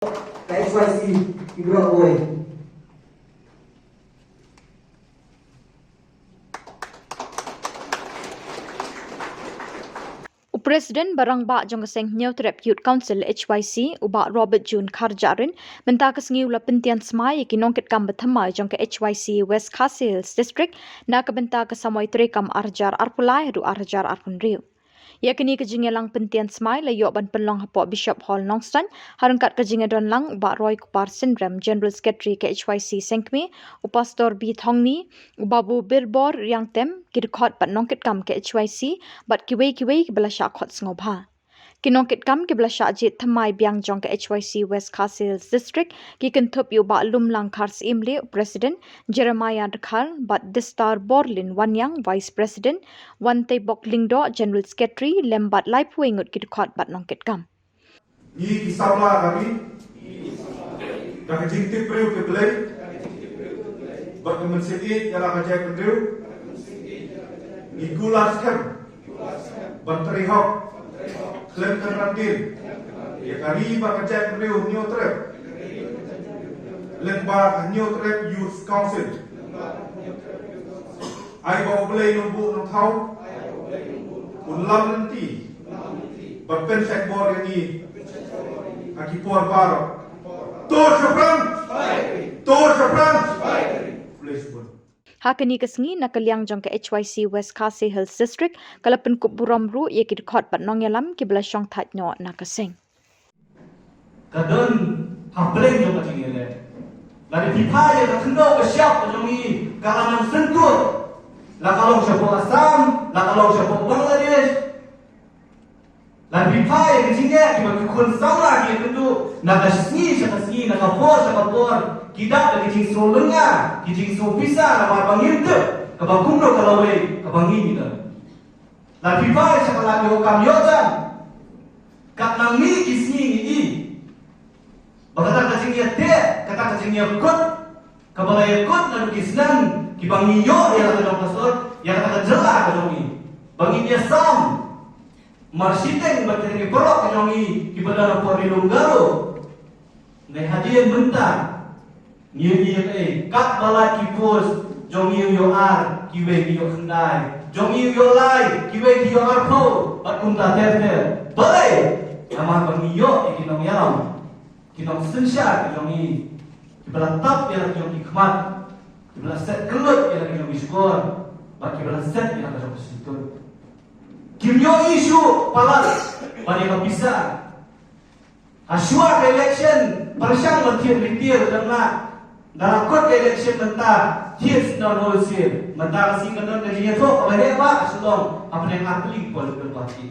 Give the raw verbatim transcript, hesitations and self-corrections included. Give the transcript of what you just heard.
Ka H Y C, ki bro woi. U President ba rangbah jong ka seng Hynñiewtrep Youth Council, H Y C, u Bah Robert June Kharjahrin, mynta ka sngi u la pyntian smai ïa ki nongkitkam ba thymmai jong ka H Y C West Khasi Hills District na ka bynta ka samoi treikam ar hajar arphew lai haduh ar hajar arphew hynriew. Ïa kane ka jingïalang pyntian smai la ïoh ban pynlong hapoh Bishop Hall Nongstoiñ, ha ryngkat ka jingïadonlang u Bah Roy Kupar Synrem, General Secretary ka H Y C Seng Kmie, u Pastor B Thongni, u Babu Birbor Riangtem, ki dkhot bad nongkitkam ka H Y C, bad kiwei kiwei kiba la shah khot sngewbha. Ki nongkitkam kiba la shah jied thymmai biang jong ka H Y C West Khasi Hills District ki kynthup ïa u Bah Lumlang Kharsyiem Lieh, u President, Jeremiah Dkhar bad Distar Borlin Wanniang, Vice President, Wanteibok Lyngdoh, General Secretary, lem bad laiphew ngut ki dkhot bad nongkitkam. Ngi ki samla ka ri, da ka jingtip briew ki Blei, bad ka mynsiem ïeit ïa la ka jaitbynriew, ngi kular skhem ban trei hok khlem kynran dien ïa ka ri bad ka jaitbynriew Hynñiewtrep, lyngba ka Hynñiewtrep Youth Council. Ai ba U Blei Nongbuh Nongthaw un lam lynti bad pynshait bor ïa ngi ha ki por baroh. To shaphrang! To shaphrang! Blei shibun. Ha kane ka sngi, na ka liang jong ka H Y C West Khasi Hills District ka la pynkup burom ruh ïa ki dkhot bad nongïalam kiba la shong thait noh na ka seng. Ka don ha pleng jong ka jingïaleh. Lada phi phai ïa ka khyndew ka shyiap ka jong ngi, ka la nang syntur. La ka long shapoh Assam, la ka long shapoh Bangladesh. Lada phi phai ïa ka jingeh kiba ki khun samla ki ïakynduh na ka sngi sha ka sngi, na ka por sha ka por, ki dap da ki jingsngew lyngnga, ki jingsngew pisa, namar ba ngim tip kaba kumno ka lawei kaba ngi ngi don. Lada phi phai sha ka lad ïoh kam ïoh jam, kat nang mih ki sngi ngi i ba kata ka jingïateh, kata ka jingïakut kaba la ïakut naduh ki snem kiba ngi ïoh ïa la ka jong ka sor, ïa kata ka jylla ka jong ngi, ba ngin ïasam marshiteng bad kita ki paralok ka jong ngi kiba don hapoh Ri Lum Garo. Ngi hadien mynta ngi ïoh ïa kaei, katba lait ki post, jong ngi ïoh ar, kiwei ki ïoh khyndai, jong ngi ïoh lai, kiwei ki ïoh arphew, bad kumta ter ter. Balei? Namar ba ngi ïoh ïa ki nongïalam, ki nongsynshar ki jong ngi, kiba la tap ïa la ki jong ki khmat, kiba la set kyllut ïa la ki jong ki shkor, bad kiba la set ïa la ki jong ki shkor. Kim ïoh issue palat ban ïa ka pisa. Hashuwa ka election pyrshang ban thied ritier, dang la, da la kut ka election mynta thied sdang hol sir. Mynta ka sngi ka don ka jingïathoh kaba heh ba ka sdang hapdeng ar tylli ki political party.